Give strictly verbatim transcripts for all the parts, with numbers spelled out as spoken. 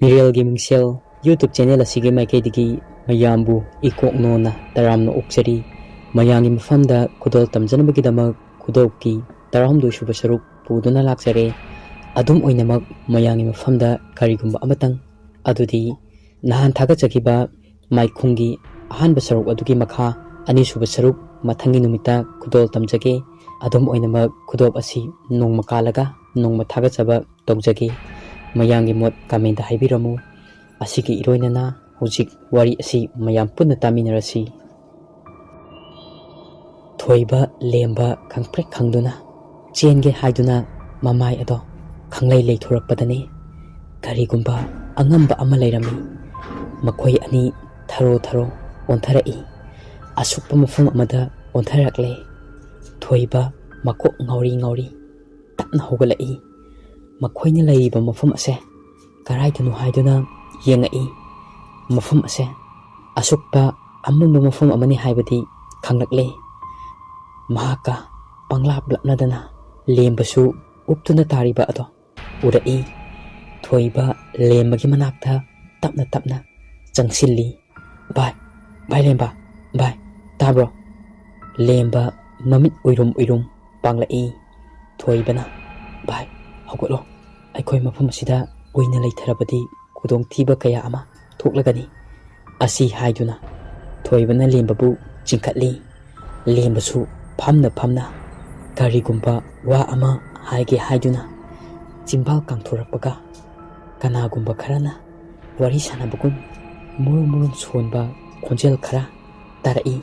ꯃꯤꯔꯦꯜꯒꯤ ꯃꯤꯡꯁꯦꯜ YouTube channel ꯑꯁꯤꯒꯤ ꯃꯥꯏꯀꯩꯗꯒꯤ ꯃꯌꯥꯝꯕꯨ ꯏꯀꯣꯛꯅꯣꯅ ꯇꯔꯥꯝꯅ ꯑꯣꯛꯆꯔꯤ꯫ ꯃꯌꯥꯝꯒꯤ ꯃꯐꯝꯗ ꯈꯨꯗꯣꯜ ꯇꯝꯖꯅꯕꯒꯤꯗꯃꯛ ꯈꯨꯗꯣꯜꯀꯤ ꯇꯔꯥꯍꯨꯝꯗꯣꯏ ꯁꯨꯕ ꯁꯔꯨꯛ ꯄꯨꯗꯨꯅ ꯂꯥꯛꯆꯔꯦ꯫ ꯑꯗꯨꯝ ꯑꯣꯏꯅꯃꯛ ꯃꯌꯥꯝꯒꯤ ꯃꯐꯝꯗ ꯀꯔꯤꯒꯨꯝꯕ ꯑꯃꯇꯪ, ꯑꯗꯨꯗꯤ ꯅꯍꯥꯟ ꯊꯥꯒꯠꯆꯈꯤꯕ ꯃꯥꯏꯈꯨꯝꯒꯤ ꯑꯍꯥꯟꯕ ꯁꯔꯨꯛ ꯑꯗꯨꯒꯤ ꯃꯈꯥ ꯑꯅꯤꯁꯨꯕ ꯁꯔꯨꯛ ꯃꯊꯪꯒꯤ ꯅꯨꯃꯤꯠꯇ ꯈꯨꯗꯣꯜ ꯇꯝꯖꯒꯦ꯫ ꯑꯗꯨꯝ ꯑꯣꯏꯅꯃꯛ ꯈꯨꯗꯣꯜ ꯑꯁꯤ ꯅꯣꯡꯃ ꯀꯥꯜꯂꯒ ꯅꯣꯡꯃ ꯊꯥꯒꯠꯆꯕ ꯇꯧꯖꯒꯦ꯫ ꯃꯌꯥꯝꯒꯤ ꯃꯣꯠ ꯀꯃꯦꯟꯗ ꯍꯥꯏꯕꯤꯔꯝꯃꯨ꯫ ꯑꯁꯤꯒꯤ ꯏꯔꯣꯏꯅꯅ ꯍꯧꯖꯤꯛ ꯋꯥꯔꯤ ꯑꯁꯤ ꯃꯌꯥꯝ ꯄꯨꯟꯅ ꯇꯥꯃꯤꯟꯅꯔꯁꯤ꯫ ꯊꯣꯏꯕ ꯂꯦꯝꯕ ꯈꯪꯄ꯭ꯔꯦꯛ ꯈꯪꯗꯨꯅ ꯆꯦꯟꯒꯦ ꯍꯥꯏꯗꯨꯅ ꯃꯃꯥꯏ ꯑꯗꯣ ꯈꯪꯂꯩ ꯂꯩꯊꯣꯔꯛꯄꯗꯅꯤ ꯀꯔꯤꯒꯨꯝꯕ ꯑꯉꯝꯕ ꯑꯃ ꯂꯩꯔꯝꯃꯤ꯫ ꯃꯈꯣꯏ ꯑꯅꯤ ꯊꯔꯣ ꯊꯔꯣ ꯑꯣꯟꯊꯔꯛꯏ꯫ ꯑꯁꯨꯛꯄ ꯃꯐꯝ ꯑꯃꯗ ꯑꯣꯟꯊꯔꯛꯂꯦ꯫ ꯊꯣꯏꯕ ꯃꯀꯣꯛ ꯉꯥꯎꯔꯤ ꯉꯥꯎꯔꯤ ꯇꯞꯅ ꯍꯧꯒꯠꯂꯛꯏ꯫ ꯃꯈꯣꯏꯅ ꯂꯩꯔꯤꯕ ꯃꯐꯝ ꯑꯁꯦ ꯀꯔꯥꯏꯗꯅꯣ ꯍꯥꯏꯗꯨꯅ ꯌꯦꯡꯉꯛꯏ꯫ ꯃꯐꯝ ꯑꯁꯦ ꯑꯁꯨꯛꯄ ꯑꯃꯝꯕ ꯃꯐꯝ ꯑꯃꯅꯤ ꯍꯥꯏꯕꯗꯤ ꯈꯪꯂꯛꯂꯦ꯫ ꯃꯍꯥꯛꯀ ꯄꯪꯂꯥꯞ ꯂꯥꯞꯅꯗꯅ ꯂꯦꯝꯕꯁꯨ ꯎꯞꯇꯨꯅ ꯇꯥꯔꯤꯕ ꯑꯗꯣ ꯎꯔꯛꯏ꯫ ꯊꯣꯏꯕ ꯂꯦꯝꯕꯒꯤ ꯃꯅꯥꯛꯇ ꯇꯞꯅ ꯇꯞꯅ ꯆꯪꯁꯤꯜꯂꯤ꯫ "ꯚꯥꯏ, ꯚꯥꯏ ꯂꯦꯝꯕ, ꯚꯥꯏ, ꯇꯥꯕ꯭ꯔꯣ?" ꯂꯦꯝꯕ ꯃꯃꯤꯠ ꯎꯏꯔꯨꯝ ꯎꯏꯔꯨꯝ ꯄꯥꯡꯂꯛꯏ꯫ ꯊꯣꯏꯕꯅ, "ꯚꯥꯏ, ꯍꯧꯒꯠꯂꯣ꯫ ꯑꯩꯈꯣꯏ ꯃꯐꯝ ꯑꯁꯤꯗ ꯀꯨꯏꯅ ꯂꯩꯊꯔꯕꯗꯤ ꯈꯨꯗꯣꯡꯊꯤꯕ ꯀꯌꯥ ꯑꯃ ꯊꯣꯛꯂꯒꯅꯤ" ꯑꯁꯤ ꯍꯥꯏꯗꯨꯅ ꯊꯣꯏꯕꯅ ꯂꯦꯝꯕꯕꯨ ꯆꯤꯡꯈꯠꯂꯤ꯫ ꯂꯦꯝꯕꯁꯨ ꯐꯝꯅ ꯐꯝꯅ ꯀꯔꯤꯒꯨꯝꯕ ꯋꯥ ꯑꯃ ꯍꯥꯏꯒꯦ ꯍꯥꯏꯗꯨꯅ ꯆꯤꯝꯕꯥꯜ ꯀꯥꯡꯊꯣꯔꯛꯄꯒ ꯀꯅꯥꯒꯨꯝꯕ ꯈꯔꯅ ꯋꯥꯔꯤ ꯁꯥꯟꯅꯕꯒꯨꯝ ꯃꯨꯔꯨꯝ ꯃꯨꯔꯨꯝ ꯁꯣꯟꯕ ꯈꯣꯟꯖꯦꯜ ꯈꯔ ꯇꯥꯔꯛꯏ꯫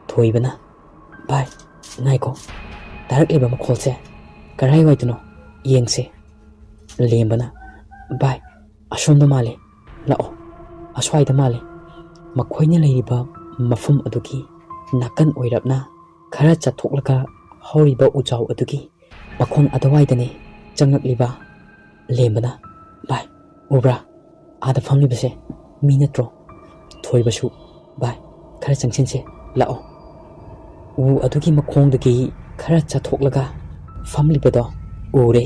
ꯊꯣꯏꯕꯅ, "ꯚꯥꯏ, ꯉꯥꯏꯈꯣ, ꯇꯥꯔꯛꯂꯤꯕ ꯃꯈꯣꯜꯁꯦ ꯀꯔꯥꯏꯋꯥꯏꯗꯅꯣ ꯌꯦꯡꯁꯦ"꯫ ꯂꯦꯝꯕꯅ, "ꯚꯥꯏ, ꯑꯁꯣꯝꯗ ꯃꯥꯜꯂꯦ, ꯂꯥꯛꯑꯣ, ꯑꯁ꯭ꯋꯥꯏꯗ ꯃꯥꯜꯂꯦ"꯫ ꯃꯈꯣꯏꯅ ꯂꯩꯔꯤꯕ ꯃꯐꯝ ꯑꯗꯨꯒꯤ ꯅꯥꯀꯟ ꯑꯣꯏꯔꯞꯅ ꯈꯔ ꯆꯠꯊꯣꯛꯂꯒ ꯍꯧꯔꯤꯕ ꯎꯖꯥꯎ ꯑꯗꯨꯒꯤ ꯃꯈꯣꯡ ꯑꯗꯨꯋꯥꯏꯗꯅꯦ ꯆꯪꯂꯛꯂꯤꯕ꯫ ꯂꯦꯝꯕꯅ, "ꯚꯥꯏ, ꯎꯕ꯭ꯔꯥ? ꯑꯥꯗ ꯐꯝꯂꯤꯕꯁꯦ ꯃꯤ ꯅꯠꯇ꯭ꯔꯣ?" ꯊꯣꯏꯕꯁꯨ, "ꯚꯥꯏ, ꯈꯔ ꯆꯪꯁꯤꯟꯁꯦ, ꯂꯥꯛꯑꯣ"꯫ ꯎ ꯑꯗꯨꯒꯤ ꯃꯈꯣꯡꯗꯒꯤ ꯈꯔ ꯆꯠꯊꯣꯛꯂꯒ ꯐꯝꯂꯤꯕꯗꯣ ꯎꯔꯦ꯫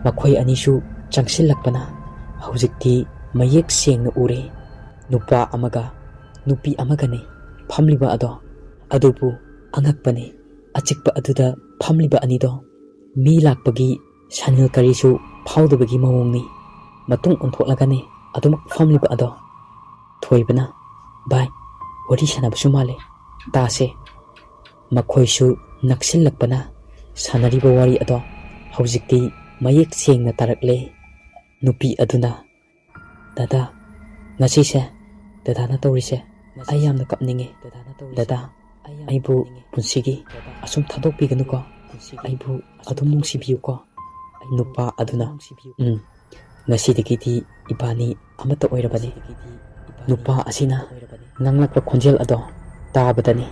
ꯃꯈꯣꯏ ꯑꯅꯤꯁꯨ ꯆꯪꯁꯤꯜꯂꯛꯄꯅ ꯍꯧꯖꯤꯛꯇꯤ ꯃꯌꯦꯛ ꯁꯦꯡꯅ ꯎꯔꯦ꯫ ꯅꯨꯄꯥ ꯑꯃꯒ ꯅꯨꯄꯤ ꯑꯃꯒꯅꯤ ꯐꯝꯂꯤꯕ ꯑꯗꯣ꯫ ꯑꯗꯨꯕꯨ ꯑꯉꯛꯄꯅꯤ, ꯑꯆꯤꯛꯄ ꯑꯗꯨꯗ ꯐꯝꯂꯤꯕ ꯑꯅꯤꯗꯣ ꯃꯤ ꯂꯥꯛꯄꯒꯤ ꯁꯥꯅꯤꯜ ꯀꯔꯤꯁꯨ ꯐꯥꯎꯗꯕꯒꯤ ꯃꯑꯣꯡꯅꯤ꯫ ꯃꯇꯨꯡ ꯑꯣꯟꯊꯣꯛꯂꯒꯅꯤ ꯑꯗꯨꯃꯛ ꯐꯝꯂꯤꯕ ꯑꯗꯣ꯫ ꯊꯣꯏꯕꯅ, "ꯚꯥꯏ, ꯋꯥꯔꯤ ꯁꯥꯟꯅꯕꯁꯨ ꯃꯥꯜꯂꯦ, ꯇꯥꯁꯦ"꯫ ꯃꯈꯣꯏꯁꯨ ꯅꯛꯁꯤꯜꯂꯛꯄꯅ ꯁꯥꯟꯅꯔꯤꯕ ꯋꯥꯔꯤ ꯑꯗꯣ ꯍꯧꯖꯤꯛꯇꯤ ꯃꯌꯦꯛ ꯁꯦꯡꯅ ꯇꯥꯔꯛꯂꯦ꯫ ꯅꯨꯄꯤ ꯑꯗꯨꯅ, "ꯗꯗꯥ, ꯉꯁꯤꯁꯦ ꯗꯗꯥꯅ ꯇꯧꯔꯤꯁꯦ ꯑꯩ ꯌꯥꯝꯅ ꯀꯞꯅꯤꯡꯉꯤ꯫ ꯗꯗꯥ, ꯑꯩꯕꯨ ꯄꯨꯟꯁꯤꯒꯤ ꯑꯁꯨꯝ ꯊꯥꯗꯣꯛꯄꯤꯒꯅꯨꯀꯣ꯫ ꯑꯩꯕꯨ ꯑꯗꯨꯝ ꯅꯨꯡꯁꯤꯕꯤꯌꯨꯀꯣ"꯫ ꯅꯨꯄꯥ ꯑꯗꯨꯅ, "ꯎꯝ, ꯉꯁꯤꯗꯒꯤꯗꯤ ꯏꯕꯥꯅꯤ ꯑꯃꯠꯇ ꯑꯣꯏꯔꯕꯅꯤ"꯫ ꯅꯨꯄꯥ ꯑꯁꯤꯅ ꯉꯥꯡꯂꯛꯄ ꯈꯣꯟꯖꯦꯜ ꯑꯗꯣ ꯇꯥꯕꯗꯅꯤ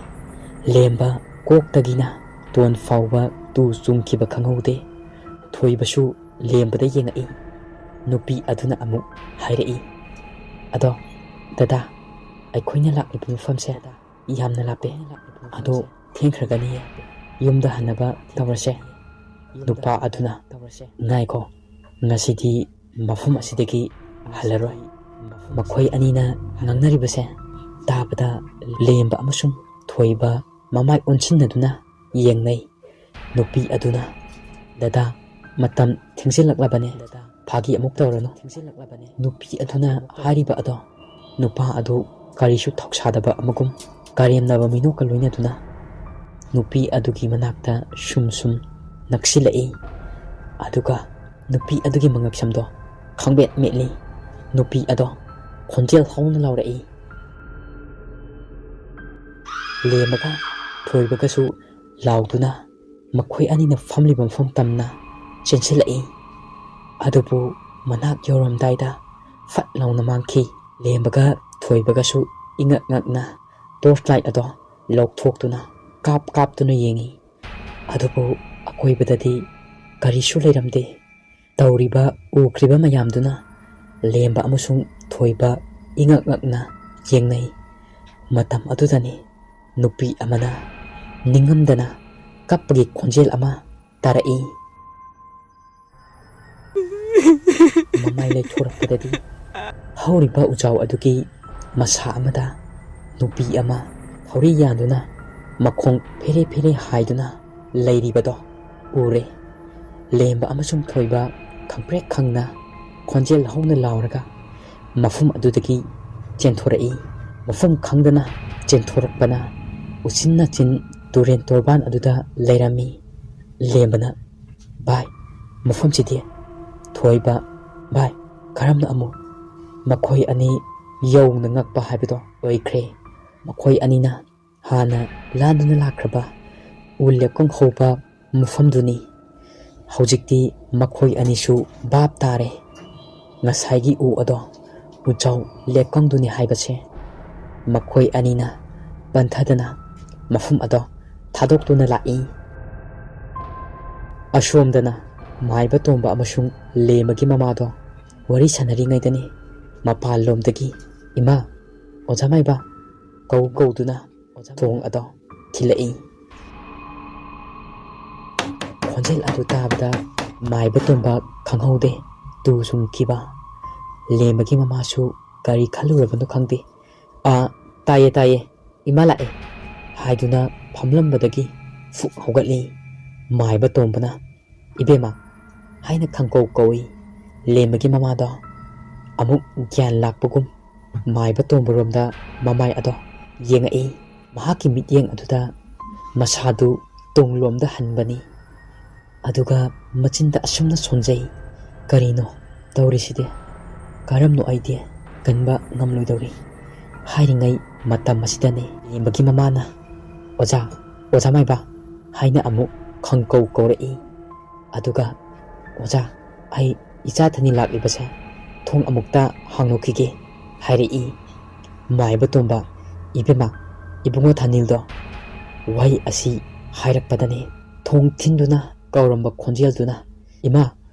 ꯂꯦꯝꯕ ꯀꯣꯛꯇꯒꯤꯅ ꯇꯣꯟ ꯐꯥꯎꯕ ꯇꯨ ꯆꯨꯡꯈꯤꯕ ꯈꯪꯍꯧꯗꯦ꯫ ꯊꯣꯏꯕꯁꯨ ꯂꯦꯝꯕꯗ ꯌꯦꯡꯉꯛꯏ꯫ ꯅꯨꯄꯤ ꯑꯗꯨꯅ ꯑꯃꯨꯛ ꯍꯥꯏꯔꯛꯏ, "ꯑꯗꯣ ꯗꯗꯥ, ꯑꯩꯈꯣꯏꯅ ꯂꯥꯛꯂꯤꯕ ꯃꯐꯝꯁꯦ ꯌꯥꯝꯅ ꯂꯥꯞꯄꯦ꯫ ꯑꯗꯣ ꯊꯦꯡꯈ꯭ꯔꯒꯅꯤꯌꯦ, ꯌꯨꯝꯗ ꯍꯟꯅꯕ ꯇꯧꯔꯁꯦ"꯫ ꯅꯨꯄꯥ ꯑꯗꯨꯅ, "ꯉꯥꯏꯈꯣ, ꯉꯁꯤꯗꯤ ꯃꯐꯝ ꯑꯁꯤꯗꯒꯤ ꯍꯜꯂꯔꯣꯏ"꯫ ꯃꯈꯣꯏ ꯑꯅꯤꯅ ꯉꯥꯡꯅꯔꯤꯕꯁꯦ ꯇꯥꯕꯗ ꯂꯦꯝꯕ ꯑꯃꯁꯨꯡ ꯊꯣꯏꯕ ꯃꯃꯥꯏ ꯑꯣꯟꯁꯤꯟꯅꯗꯨꯅ ꯌꯦꯡꯅꯩ꯫ ꯅꯨꯄꯤ ꯑꯗꯨꯅ, "ꯗꯗꯥ, ꯃꯇꯝ ꯊꯦꯡꯖꯤꯜꯂꯛꯂꯕꯅꯦ, ꯐꯥꯒꯤ ꯑꯃꯨꯛ ꯇꯧꯔꯅꯨ"꯫ ꯅꯨꯄꯤ ꯑꯗꯨꯅ ꯍꯥꯏꯔꯤꯕ ꯑꯗꯣ ꯅꯨꯄꯥ ꯑꯗꯨ ꯀꯔꯤꯁꯨ ꯊꯧꯁꯥꯗꯕ ꯑꯃꯒꯨꯝ ꯀꯔꯦꯝꯅꯕ ꯃꯤꯅꯣꯛꯀ ꯂꯣꯏꯅꯗꯨꯅ ꯅꯨꯄꯤ ꯑꯗꯨꯒꯤ ꯃꯅꯥꯛꯇ ꯁꯨꯝ ꯁꯨꯝ ꯅꯛꯁꯤꯜꯂꯛꯏ꯫ ꯑꯗꯨꯒ ꯅꯨꯄꯤ ꯑꯗꯨꯒꯤ ꯃꯉꯛꯁꯝꯗꯣ ꯈꯪꯕꯦꯠ ꯃꯦꯠꯂꯤ꯫ ꯅꯨꯄꯤ ꯑꯗꯣ ꯈꯣꯟꯖꯦꯜ ꯍꯧꯅ ꯂꯥꯎꯔꯛꯏ꯫ ꯂꯦꯝꯕꯒ ꯊꯣꯏꯕꯒꯁꯨ ꯂꯥꯎꯗꯨꯅ ꯃꯈꯣꯏ ꯑꯅꯤꯅ ꯐꯝꯂꯤꯕ ꯃꯐꯝ ꯇꯝꯅ ꯆꯦꯟꯁꯤꯜꯂꯛꯏ꯫ ꯑꯗꯨꯕꯨ ꯃꯅꯥꯛ ꯌꯧꯔꯝꯗꯥꯏꯗ ꯐꯠ ꯂꯥꯎꯅ ꯃꯥꯡꯈꯤ꯫ ꯂꯦꯝꯕꯒ ꯊꯣꯏꯕꯒꯁꯨ ꯏꯉꯛ ꯉꯛꯅ torch light ꯑꯗꯣ ꯂꯧꯊꯣꯛꯇꯨꯅ ꯀꯥꯞ ꯀꯥꯞꯇꯨꯅ ꯌꯦꯡꯉꯤ꯫ ꯑꯗꯨꯕꯨ ꯑꯀꯣꯏꯕꯗꯗꯤ ꯀꯔꯤꯁꯨ ꯂꯩꯔꯝꯗꯦ꯫ ꯇꯧꯔꯤꯕ ꯎꯈ꯭ꯔꯤꯕ ꯃꯌꯥꯝꯗꯨꯅ ꯂꯦꯝꯕ ꯑꯃꯁꯨꯡ ꯊꯣꯏꯕ ꯏꯉꯛ ꯉꯛꯅ ꯌꯦꯡꯅꯩ꯫ ꯃꯇꯝ ꯑꯗꯨꯗꯅꯤ ꯅꯨꯄꯤ ꯑꯃꯅ ꯅꯤꯡꯉꯝꯗꯅ ꯀꯞꯄꯒꯤ ꯈꯣꯟꯖꯦꯜ ꯑꯃ ꯇꯥꯔꯛꯏ꯫ ꯃꯃꯥꯏ ꯂꯩꯊꯣꯔꯛꯄꯗꯗꯤ ꯍꯧꯔꯤꯕ ꯎꯖꯥꯎ ꯑꯗꯨꯒꯤ ꯃꯁꯥ ꯑꯃꯗ ꯅꯨꯄꯤ ꯑꯃ ꯊꯧꯔꯤ ꯌꯥꯟꯗꯨꯅ ꯃꯈꯣꯡ ꯐꯦꯔꯦ ꯐꯦꯔꯦ ꯍꯥꯏꯗꯨꯅ ꯂꯩꯔꯤꯕꯗꯣ ꯎꯔꯦ꯫ ꯂꯦꯝꯕ ꯑꯃꯁꯨꯡ ꯊꯣꯏꯕ ꯈꯪꯄ꯭ꯔꯦꯛ ꯈꯪꯅ ꯈꯣꯟꯖꯦꯜ ꯍꯧꯅ ꯂꯥꯎꯔꯒ ꯃꯐꯝ ꯑꯗꯨꯗꯒꯤ ꯆꯦꯟꯊꯣꯔꯛꯏ꯫ ꯃꯐꯝ ꯈꯪꯗꯅ ꯆꯦꯟꯊꯣꯔꯛꯄꯅ ꯎꯆꯤꯟ ꯅꯥꯆꯤꯟ ꯇꯨꯔꯦꯟ ꯇꯣꯔꯕꯥꯟ ꯑꯗꯨꯗ ꯂꯩꯔꯝꯃꯤ꯫ ꯂꯦꯝꯕꯅ, "ꯚꯥꯏ, ꯃꯐꯝꯁꯤꯗꯤ?" ꯊꯣꯏꯕ, "ꯚꯥꯏ, ꯀꯔꯝꯅ ꯑꯃꯨꯛ?" ꯃꯈꯣꯏ ꯑꯅꯤ ꯌꯧꯅ ꯉꯛꯄ ꯍꯥꯏꯕꯗꯣ ꯑꯣꯏꯈ꯭ꯔꯦ꯫ ꯃꯈꯣꯏ ꯑꯅꯤꯅ ꯍꯥꯟꯅ ꯂꯥꯟꯗꯨꯅ ꯂꯥꯛꯈ꯭ꯔꯕ ꯎ ꯂꯦꯞꯀꯪ ꯍꯧꯕ ꯃꯐꯝꯗꯨꯅꯤ꯫ ꯍꯧꯖꯤꯛꯇꯤ ꯃꯈꯣꯏ ꯑꯅꯤꯁꯨ ꯚꯥꯞ ꯇꯥꯔꯦ꯫ ꯉꯁꯥꯏꯒꯤ ꯎ ꯑꯗꯣ ꯎꯖꯥꯎ ꯂꯦꯞꯀꯪꯗꯨꯅꯤ ꯍꯥꯏꯕꯁꯦ꯫ ꯃꯈꯣꯏ ꯑꯅꯤꯅ ꯄꯟꯊꯗꯅ ꯃꯐꯝ ꯑꯗꯣ ꯊꯥꯗꯣꯛꯇꯨꯅ ꯂꯥꯛꯏ꯫ ꯑꯁꯣꯝꯗꯅ ꯃꯥꯏꯕ ꯇꯣꯝꯕ ꯑꯃꯁꯨꯡ ꯂꯦꯝꯕꯒꯤ ꯃꯃꯥꯗꯣ ꯋꯥꯔꯤ ꯁꯥꯟꯅꯔꯤꯉꯩꯗꯅꯤ ꯃꯄꯥꯟꯂꯣꯝꯗꯒꯤ, "ꯏꯃꯥ, ꯑꯣꯖꯥ ꯃꯥꯏꯕ," ꯀꯧ ꯀꯧꯗꯨꯅ ꯊꯣꯡ ꯑꯗꯣ ꯊꯤꯜꯂꯛꯏ꯫ ꯈꯣꯟꯖꯦꯜ ꯑꯗꯨ ꯇꯥꯕꯗ ꯃꯥꯏꯕ ꯇꯣꯝꯕ ꯈꯪꯍꯧꯗꯦ ꯇꯨ ꯆꯨꯡꯈꯤꯕ꯫ ꯂꯦꯝꯕꯒꯤ ꯃꯃꯥꯁꯨ ꯀꯔꯤ ꯈꯜꯂꯨꯔꯕꯅꯣ ꯈꯪꯗꯦ꯫ "ꯑꯥ, ꯇꯥꯏꯌꯦ, ꯇꯥꯏꯌꯦ, ꯏꯃꯥ ꯂꯥꯛꯑꯦ," ꯍꯥꯏꯗꯨꯅ ꯐꯝꯂꯝꯕꯗꯒꯤ ꯐꯨꯛ ꯍꯧꯒꯠꯂꯤ꯫ ꯃꯥꯏꯕ ꯇꯣꯝꯕꯅ, "ꯏꯕꯦꯝꯃ" ꯍꯥꯏꯅ ꯈꯪꯀꯧ ꯀꯧꯏ꯫ ꯂꯦꯝꯕꯒꯤ ꯃꯃꯥꯗꯣ ꯑꯃꯨꯛ ꯒ꯭ꯌꯥꯟ ꯂꯥꯛꯄꯒꯨꯝ ꯃꯥꯏꯕ ꯇꯣꯝꯕꯔꯣꯝꯗ ꯃꯃꯥꯏ ꯑꯗꯣ ꯌꯦꯡꯉꯛꯏ꯫ ꯃꯍꯥꯛꯀꯤ ꯃꯤꯠꯌꯦꯡ ꯑꯗꯨꯗ ꯃꯁꯥꯗꯨ ꯇꯨꯡꯂꯣꯝꯗ ꯍꯟꯕꯅꯤ꯫ ꯑꯗꯨꯒ ꯃꯆꯤꯟꯗ ꯑꯁꯨꯝꯅ ꯁꯣꯟꯖꯩ, "ꯀꯔꯤꯅꯣ ꯇꯧꯔꯤꯁꯤꯗꯤ? ꯀꯔꯝꯅꯣ ꯑꯩꯗꯤ ꯀꯟꯕ ꯉꯝꯂꯣꯏꯗꯧꯔꯤ?" ꯍꯥꯏꯔꯤꯉꯩ ꯃꯇꯝ ꯑꯁꯤꯗꯅꯤ ꯂꯦꯝꯕꯒꯤ ꯃꯃꯥꯅ, "ꯑꯣꯖꯥ, ꯑꯣꯖꯥ ꯃꯥꯏꯕ" ꯍꯥꯏꯅ ꯑꯃꯨꯛ ꯈꯪꯀꯧ ꯀꯧꯔꯛꯏ꯫ ꯑꯗꯨꯒ, "ꯑꯣꯖꯥ, ꯑꯩ ꯏꯆꯥ ꯊꯅꯤ ꯂꯥꯛꯂꯤꯕꯁꯦ ꯊꯣꯡ ꯑꯃꯨꯛꯇ ꯍꯥꯡꯗꯣꯛꯈꯤꯒꯦ" ꯍꯥꯏꯔꯛꯏ꯫ ꯃꯥꯏꯕ ꯇꯣꯝꯕ, "ꯏꯕꯦꯝꯃ, ꯏꯕꯨꯡꯉꯣ ꯊꯥꯅꯤꯜꯗꯣ" ꯋꯥꯍꯩ ꯑꯁꯤ ꯍꯥꯏꯔꯛꯄꯗꯅꯤ ꯊꯣꯡ ꯊꯤꯟꯗꯨꯅ ꯀꯧꯔꯝꯕ ꯈꯣꯟꯖꯦꯜꯗꯨꯅ, "ꯏꯃꯥ,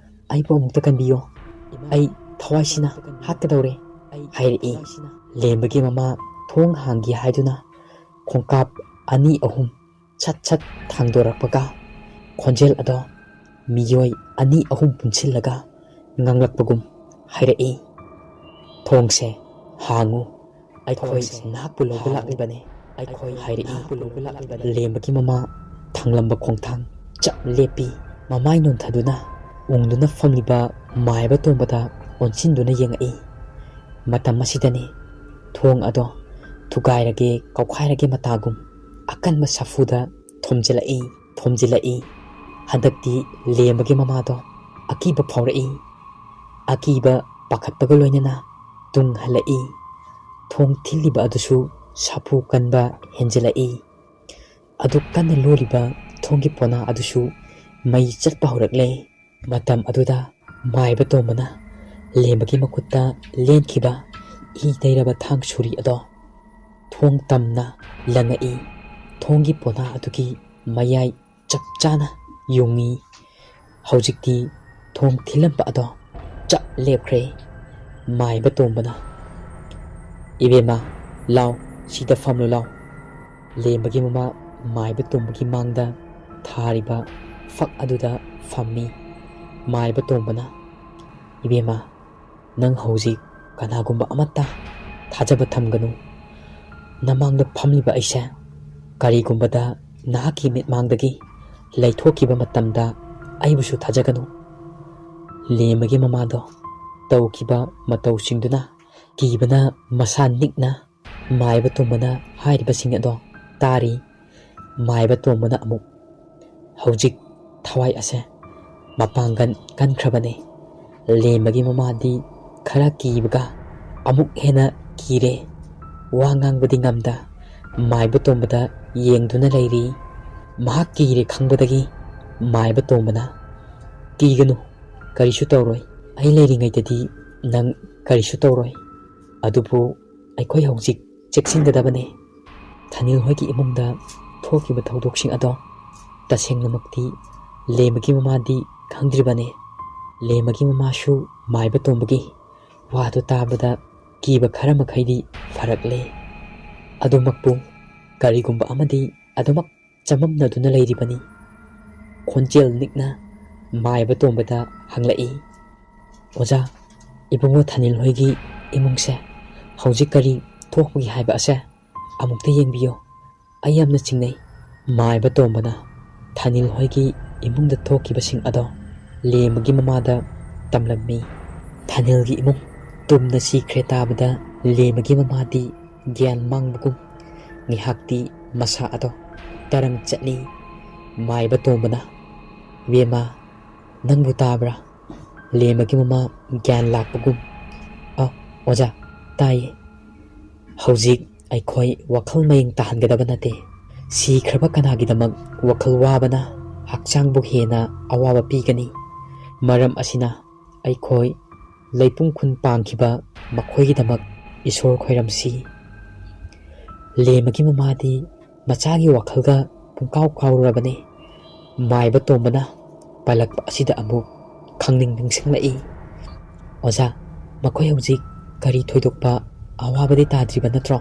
ꯑꯩꯕꯨ ꯑꯃꯨꯛꯇ ꯀꯟꯕꯤꯌꯣ, ꯑꯩ ꯊꯋꯥꯏꯁꯤꯅ ꯍꯥꯠꯀꯗꯧꯔꯦ" ꯍꯥꯏꯔꯛꯏ꯫ ꯂꯦꯝꯕꯒꯤ ꯃꯃꯥ ꯊꯣꯡ ꯍꯥꯡꯒꯦ ꯍꯥꯏꯗꯨꯅ ꯈꯣꯡꯀꯥꯞ ꯑꯅꯤ ꯑꯍꯨꯝ ꯁꯠ ꯁꯠ ꯊꯥꯡꯗꯣꯔꯛꯄꯒ ꯈꯣꯟꯖꯦꯜ ꯑꯗꯣ ꯃꯤꯑꯣꯏ ꯑꯅꯤ ꯑꯍꯨꯝ ꯄꯨꯟꯁꯤꯜꯂꯒ ꯉꯥꯡꯂꯛꯄꯒꯨꯝ ꯍꯥꯏꯔꯛꯏ, "ꯊꯣꯡꯁꯦ ꯍꯥꯡꯉꯨ, ꯑꯩꯈꯣꯏ ꯅꯍꯥꯛꯄꯨ ꯂꯧꯕ ꯂꯥꯛꯂꯤꯕꯅꯤ," ꯑꯩꯈꯣꯏ ꯍꯥꯏꯔꯛꯏ꯫ ꯂꯦꯝꯕꯒꯤ ꯃꯃꯥ ꯊꯥꯡꯂꯝꯕ ꯈꯣꯡꯊꯥꯡ ꯆꯞ ꯂꯦꯞꯄꯤ꯫ ꯃꯃꯥꯏ ꯅꯣꯟꯊꯗꯨꯅ ꯎꯪꯗꯨꯅ ꯐꯝꯂꯤꯕ ꯃꯥꯏꯕ ꯇꯣꯝꯕꯗ ꯑꯣꯟꯁꯤꯟꯗꯨꯅ ꯌꯦꯡꯉꯛꯏ꯫ ꯃꯇꯝ ꯑꯁꯤꯗꯅꯤ ꯊꯣꯡ ꯑꯗꯣ ꯊꯨꯒꯥꯏꯔꯒꯦ ꯀꯧꯈꯥꯏꯔꯒꯦ ꯃꯇꯥꯒꯨꯝ ꯑꯀꯟꯕ ꯁꯥꯐꯨꯗ ꯊꯣꯝꯖꯤꯜꯂꯛꯏ, ꯊꯣꯝꯖꯤꯜꯂꯛꯏ꯫ ꯍꯟꯗꯛꯇꯤ ꯂꯦꯝꯕꯒꯤ ꯃꯃꯥꯗꯣ ꯑꯀꯤꯕ ꯐꯥꯎꯔꯛꯏ꯫ ꯑꯀꯤꯕ ꯄꯥꯈꯠꯄꯒ ꯂꯣꯏꯅꯅ ꯇꯨꯡ ꯍꯜꯂꯛꯏ꯫ ꯊꯣꯡ ꯊꯤꯜꯂꯤꯕ ꯑꯗꯨꯁꯨ ꯁꯥꯐꯨ ꯀꯟꯕ ꯍꯦꯟꯖꯤꯜꯂꯛꯏ꯫ ꯑꯗꯨ ꯀꯟꯅ ꯂꯣꯜꯂꯤꯕ ꯊꯣꯡꯒꯤ ꯄꯣꯅꯥ ꯑꯗꯨꯁꯨ ꯃꯩ ꯆꯠꯄ ꯍꯧꯔꯛꯂꯦ꯫ ꯃꯇꯝ ꯑꯗꯨꯗ ꯃꯥꯏꯕ ꯇꯣꯝꯕꯅ ꯂꯦꯝꯕꯒꯤ ꯃꯈꯨꯠꯇ ꯂꯦꯟꯈꯤꯕ ꯏ ꯇꯩꯔꯕ ꯊꯥꯡ ꯁꯨꯔꯤ ꯑꯗꯣ ꯊꯣꯡ ꯇꯝꯅ ꯂꯪꯉꯛꯏ꯫ ꯊꯣꯡꯒꯤ ꯄꯣꯅꯥ ꯑꯗꯨꯒꯤ ꯃꯌꯥꯏ ꯆꯞ ꯆꯥꯅ ꯌꯨꯡꯉꯤ꯫ ꯍꯧꯖꯤꯛꯇꯤ ꯊꯣꯡ ꯊꯤꯜꯂꯝꯕ ꯑꯗꯣ ꯆꯞ ꯂꯦꯞꯈ꯭ꯔꯦ꯫ ꯃꯥꯏꯕ ꯇꯣꯝꯕꯅ, "ꯏꯕꯦꯝꯃ, ꯂꯥꯎ, ꯁꯤꯗ ꯐꯝꯂꯨ ꯂꯥꯎ꯫" ꯂꯦꯝꯕꯒꯤ ꯃꯃꯥ ꯃꯥꯏꯕ ꯇꯣꯝꯕꯒꯤ ꯃꯥꯡꯗ ꯊꯥꯔꯤꯕ ꯐꯛ ꯑꯗꯨꯗ ꯐꯝꯃꯤ꯫ ꯃꯥꯏꯕ ꯇꯣꯝꯕꯅ, "ꯏꯕꯦꯝꯃ, ꯅꯪ ꯍꯧꯖꯤꯛ ꯀꯅꯥꯒꯨꯝꯕ ꯑꯃꯠꯇ ꯊꯥꯖꯕ ꯊꯝꯒꯅꯨ꯫ ꯅꯃꯥꯡꯗ ꯐꯝꯂꯤꯕ ꯑꯩꯁꯦ ꯀꯔꯤꯒꯨꯝꯕꯗ ꯅꯍꯥꯛꯀꯤ ꯃꯤꯠꯃꯥꯡꯗꯒꯤ ꯂꯩꯊꯣꯛꯈꯤꯕ ꯃꯇꯝꯗ ꯑꯩꯕꯨꯁꯨ ꯊꯥꯖꯒꯅꯨ꯫" ꯂꯦꯝꯕꯒꯤ ꯃꯃꯥꯗꯣ ꯇꯧꯈꯤꯕ ꯃꯇꯧꯁꯤꯡꯗꯨꯅ ꯀꯤꯕꯅ ꯃꯁꯥ ꯅꯤꯛꯅ ꯃꯥꯏꯕ ꯇꯣꯝꯕꯅ ꯍꯥꯏꯔꯤꯕꯁꯤꯡ ꯑꯗꯣ ꯇꯥꯔꯤ꯫ ꯃꯥꯏꯕ ꯇꯣꯝꯕꯅ ꯑꯃꯨꯛ, "ꯍꯧꯖꯤꯛ ꯊꯋꯥꯏ ꯑꯁꯦ ꯃꯄꯥꯡꯒꯜ ꯀꯟꯈ꯭ꯔꯕꯅꯤ꯫" ꯂꯦꯝꯕꯒꯤ ꯃꯃꯥꯗꯤ ꯈꯔ ꯀꯤꯕꯒ ꯑꯃꯨꯛ ꯍꯦꯟꯅ ꯀꯤꯔꯦ꯫ ꯋꯥ ꯉꯥꯡꯕꯗꯤ ꯉꯝꯗ ꯃꯥꯏꯕ ꯇꯣꯝꯕꯗ ꯌꯦꯡꯗꯨꯅ ꯂꯩꯔꯤ꯫ ꯃꯍꯥꯛ ꯀꯤꯔꯦ ꯈꯪꯕꯗꯒꯤ ꯃꯥꯏꯕ ꯇꯣꯝꯕꯅ, "ꯀꯤꯒꯅꯨ, ꯀꯔꯤꯁꯨ ꯇꯧꯔꯣꯏ꯫ ꯑꯩ ꯂꯩꯔꯤꯉꯩꯗꯗꯤ ꯅꯪ ꯀꯔꯤꯁꯨ ꯇꯧꯔꯣꯏ꯫ ꯑꯗꯨꯕꯨ ꯑꯩꯈꯣꯏ ꯍꯧꯖꯤꯛ ꯆꯦꯛꯁꯤꯟꯒꯗꯕꯅꯤ꯫" ꯊꯅꯤꯜ ꯍꯣꯏꯒꯤ ꯏꯃꯨꯡꯗ ꯊꯣꯛꯈꯤꯕ ꯊꯧꯗꯣꯛꯁꯤꯡ ꯑꯗꯣ ꯇꯁꯦꯡꯅꯃꯛꯇꯤ ꯂꯦꯝꯕꯒꯤ ꯃꯃꯥꯗꯤ ꯈꯪꯗ꯭ꯔꯤꯕꯅꯤ꯫ ꯂꯦꯝꯕꯒꯤ ꯃꯃꯥꯁꯨ ꯃꯥꯏꯕ ꯇꯣꯝꯕꯒꯤ ꯋꯥꯗꯨ ꯇꯥꯕꯗ ꯀꯤꯕ ꯈꯔ ꯃꯈꯩꯗꯤ ꯐꯔꯛꯂꯦ꯫ ꯑꯗꯨꯃꯛꯄꯨ ꯀꯔꯤꯒꯨꯝꯕ ꯑꯃꯗꯤ ꯑꯗꯨꯃꯛ ꯆꯃꯝꯅꯗꯨꯅ ꯂꯩꯔꯤꯕꯅꯤ꯫ ꯈꯣꯟꯖꯦꯜ ꯅꯤꯛꯅ ꯃꯥꯏꯕ ꯇꯣꯝꯕꯗ ꯍꯪꯂꯛꯏ, ꯑꯣꯖꯥ, ꯏꯕꯨꯡꯉꯣ ꯊꯥꯅꯤꯜ ꯍꯣꯏꯒꯤ ꯏꯃꯨꯡꯁꯦ ꯍꯧꯖꯤꯛ ꯀꯔꯤ ꯊꯣꯛꯄꯒꯤ ꯍꯥꯏꯕ ꯑꯁꯦ ꯑꯃꯨꯛꯇ ꯌꯦꯡꯕꯤꯌꯨ꯫ ꯑꯩ ꯌꯥꯝꯅ ꯆꯤꯡꯅꯩ꯫ ꯃꯥꯏꯕ ꯇꯣꯝꯕꯅ ꯊꯥꯅꯤꯜ ꯍꯣꯏꯒꯤ ꯏꯃꯨꯡꯗ ꯊꯣꯛꯈꯤꯕꯁꯤꯡ ꯑꯗꯣ ꯂꯦꯝꯕꯒꯤ ꯃꯃꯥꯗ ꯇꯝꯂꯝꯃꯤ꯫ ꯊꯥꯅꯤꯜꯒꯤ ꯏꯃꯨꯡ ꯇꯨꯝꯅ ꯁꯤꯈ꯭ꯔꯦ ꯇꯥꯕꯗ ꯂꯦꯝꯕꯒꯤ ꯃꯃꯥꯗꯤ ꯒ꯭ꯌꯥꯟ ꯃꯥꯡꯕꯒꯨꯝ ꯉꯥꯏꯍꯥꯛꯇꯤ ꯃꯁꯥ ꯑꯗꯣ ꯇꯔꯪ ꯆꯠꯂꯤ꯫ ꯃꯥꯏꯕ ꯇꯣꯝꯕꯅ, "ꯏꯕꯦꯝꯃ, ꯅꯪꯕꯨ ꯇꯥꯕ꯭ꯔꯥ?" ꯂꯦꯝꯕꯒꯤ ꯃꯃꯥ ꯒ꯭ꯌꯥꯟ ꯂꯥꯛꯄꯒꯨꯝ, "ꯑ, ꯑꯣꯖꯥ, ꯇꯥꯏꯌꯦ꯫ ꯍꯧꯖꯤꯛ ꯑꯩꯈꯣꯏ ꯋꯥꯈꯜ ꯃꯌꯦꯡ ꯇꯥꯍꯟꯒꯗꯕ ꯅꯠꯇꯦ꯫ ꯁꯤꯈ꯭ꯔꯕ ꯀꯅꯥꯒꯤꯗꯃꯛ ꯋꯥꯈꯜ ꯋꯥꯕꯅ ꯍꯛꯆꯥꯡꯕꯨ ꯍꯦꯟꯅ ꯑꯋꯥꯕ ꯄꯤꯒꯅꯤ? ꯃꯔꯝ ꯑꯁꯤꯅ ꯑꯩꯈꯣꯏ ꯂꯩꯄꯨꯡ ꯈꯨꯟ ꯄꯥꯡꯈꯤꯕ ꯃꯈꯣꯏꯒꯤꯗꯃꯛ ꯏꯁꯣꯔ ꯈꯣꯏꯔꯝꯁꯤ꯫" ꯂꯦꯝꯕꯒꯤ ꯃꯃꯥꯗꯤ ꯃꯆꯥꯒꯤ ꯋꯥꯈꯜꯒ ꯄꯨꯡꯀꯥꯎ ꯀꯥꯎꯔꯨꯔꯕꯅꯤ꯫ ꯃꯥꯏꯕ ꯇꯣꯝꯕꯅ ꯄꯜꯂꯛꯄ ꯑꯁꯤꯗ ꯑꯃꯨꯛ ꯈꯪꯅꯤꯡ ꯅꯤꯡꯁꯤꯡꯂꯛꯏ꯫ "ꯑꯣꯖꯥ, ꯃꯈꯣꯏ ꯍꯧꯖꯤꯛ ꯀꯔꯤ ꯊꯣꯏꯗꯣꯛꯄ ꯑꯋꯥꯕꯗꯤ ꯇꯥꯗ꯭ꯔꯤꯕ ꯅꯠꯇ꯭ꯔꯣ?"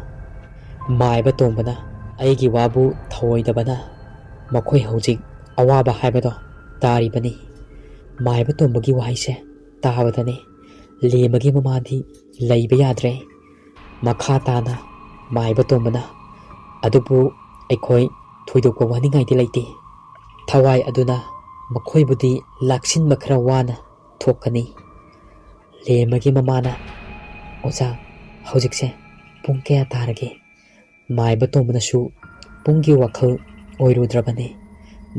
ꯃꯥꯏꯕ ꯇꯣꯝꯕꯅ, "ꯑꯩꯒꯤ ꯋꯥꯕꯨ ꯊꯧꯑꯣꯏꯗꯕꯅ ꯃꯈꯣꯏ ꯍꯧꯖꯤꯛ ꯑꯋꯥꯕ ꯍꯥꯏꯕꯗꯣ ꯇꯥꯔꯤꯕꯅꯤ꯫" ꯃꯥꯏꯕ ꯇꯣꯝꯕꯒꯤ ꯋꯥꯍꯩꯁꯦ ꯇꯥꯕꯗꯅꯤ ꯂꯦꯝꯕꯒꯤ ꯃꯃꯥꯗꯤ ꯂꯩꯕ ꯌꯥꯗ꯭ꯔꯦ꯫ ꯃꯈꯥ ꯇꯥꯅ ꯃꯥꯏꯕ ꯇꯣꯝꯕꯅ, "ꯑꯗꯨꯕꯨ ꯑꯩꯈꯣꯏ ꯊꯣꯏꯗꯣꯛꯄ ꯋꯥꯅꯤꯡꯉꯥꯏꯗꯤ ꯂꯩꯇꯦ꯫ ꯊꯋꯥꯏ ꯑꯗꯨꯅ ꯃꯈꯣꯏꯕꯨꯗꯤ ꯂꯥꯛꯁꯤꯟꯕ ꯈꯔ ꯋꯥꯅ ꯊꯣꯛꯀꯅꯤ꯫" ꯂꯦꯝꯕꯒꯤ ꯃꯃꯥꯅ, "ꯑꯣꯖꯥ, ꯍꯧꯖꯤꯛꯁꯦ ꯄꯨꯡ ꯀꯌꯥ ꯇꯥꯔꯒꯦ?" ꯃꯥꯏꯕ ꯇꯣꯝꯕꯅꯁꯨ ꯄꯨꯡꯒꯤ ꯋꯥꯈꯜ ꯑꯣꯏꯔꯨꯗ꯭ꯔꯕꯅꯤ꯫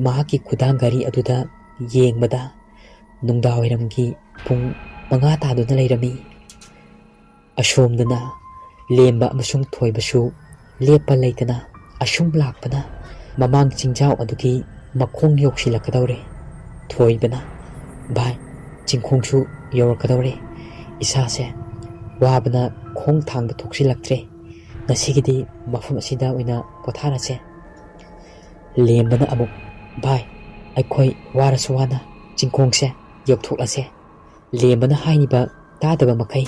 ꯃꯍꯥꯛꯀꯤ ꯈꯨꯗꯥꯡ ꯘꯔꯤ ꯑꯗꯨꯗ ꯌꯦꯡꯕꯗ ꯅꯨꯡꯗꯥꯡꯋꯥꯏꯔꯝꯒꯤ ꯄꯨꯡ ꯃꯉꯥ ꯇꯥꯗꯨꯅ ꯂꯩꯔꯝꯃꯤ꯫ ꯑꯁꯣꯝꯗꯅ ꯂꯦꯝꯕ ꯑꯃꯁꯨꯡ ꯊꯣꯏꯕꯁꯨ ꯂꯦꯞꯄ ꯂꯩꯇꯅ ꯑꯁꯨꯝ ꯂꯥꯛꯄꯅ ꯃꯃꯥꯡ ꯆꯤꯡꯖꯥꯎ ꯑꯗꯨꯒꯤ ꯃꯈꯣꯡ ꯌꯧꯁꯤꯜꯂꯛꯀꯗꯧꯔꯦ꯫ ꯊꯣꯏꯕꯅ, "ꯚꯥꯏ, ꯆꯤꯡꯈꯣꯡꯁꯨ ꯌꯧꯔꯛꯀꯗꯧꯔꯦ꯫ ꯏꯁꯥꯁꯦ ꯋꯥꯕꯅ ꯈꯣꯡ ꯊꯥꯡꯗ ꯊꯣꯛꯆꯤꯜꯂꯛꯇ꯭ꯔꯦ꯫ ꯉꯁꯤꯒꯤꯗꯤ ꯃꯐꯝ ꯑꯁꯤꯗ ꯑꯣꯏꯅ ꯄꯣꯊꯥꯔꯁꯦ꯫" ꯂꯦꯝꯕꯅ ꯑꯃꯨꯛ, "ꯚꯥꯏ, ꯑꯩꯈꯣꯏ ꯋꯥꯔꯁꯨ ꯋꯥꯅ ꯆꯤꯡꯈꯣꯡꯁꯦ ꯌꯧꯊꯣꯛꯂꯁꯦ꯫" ꯂꯦꯝꯕꯅ ꯍꯥꯏꯔꯤꯕ ꯇꯥꯗꯕ ꯃꯈꯩ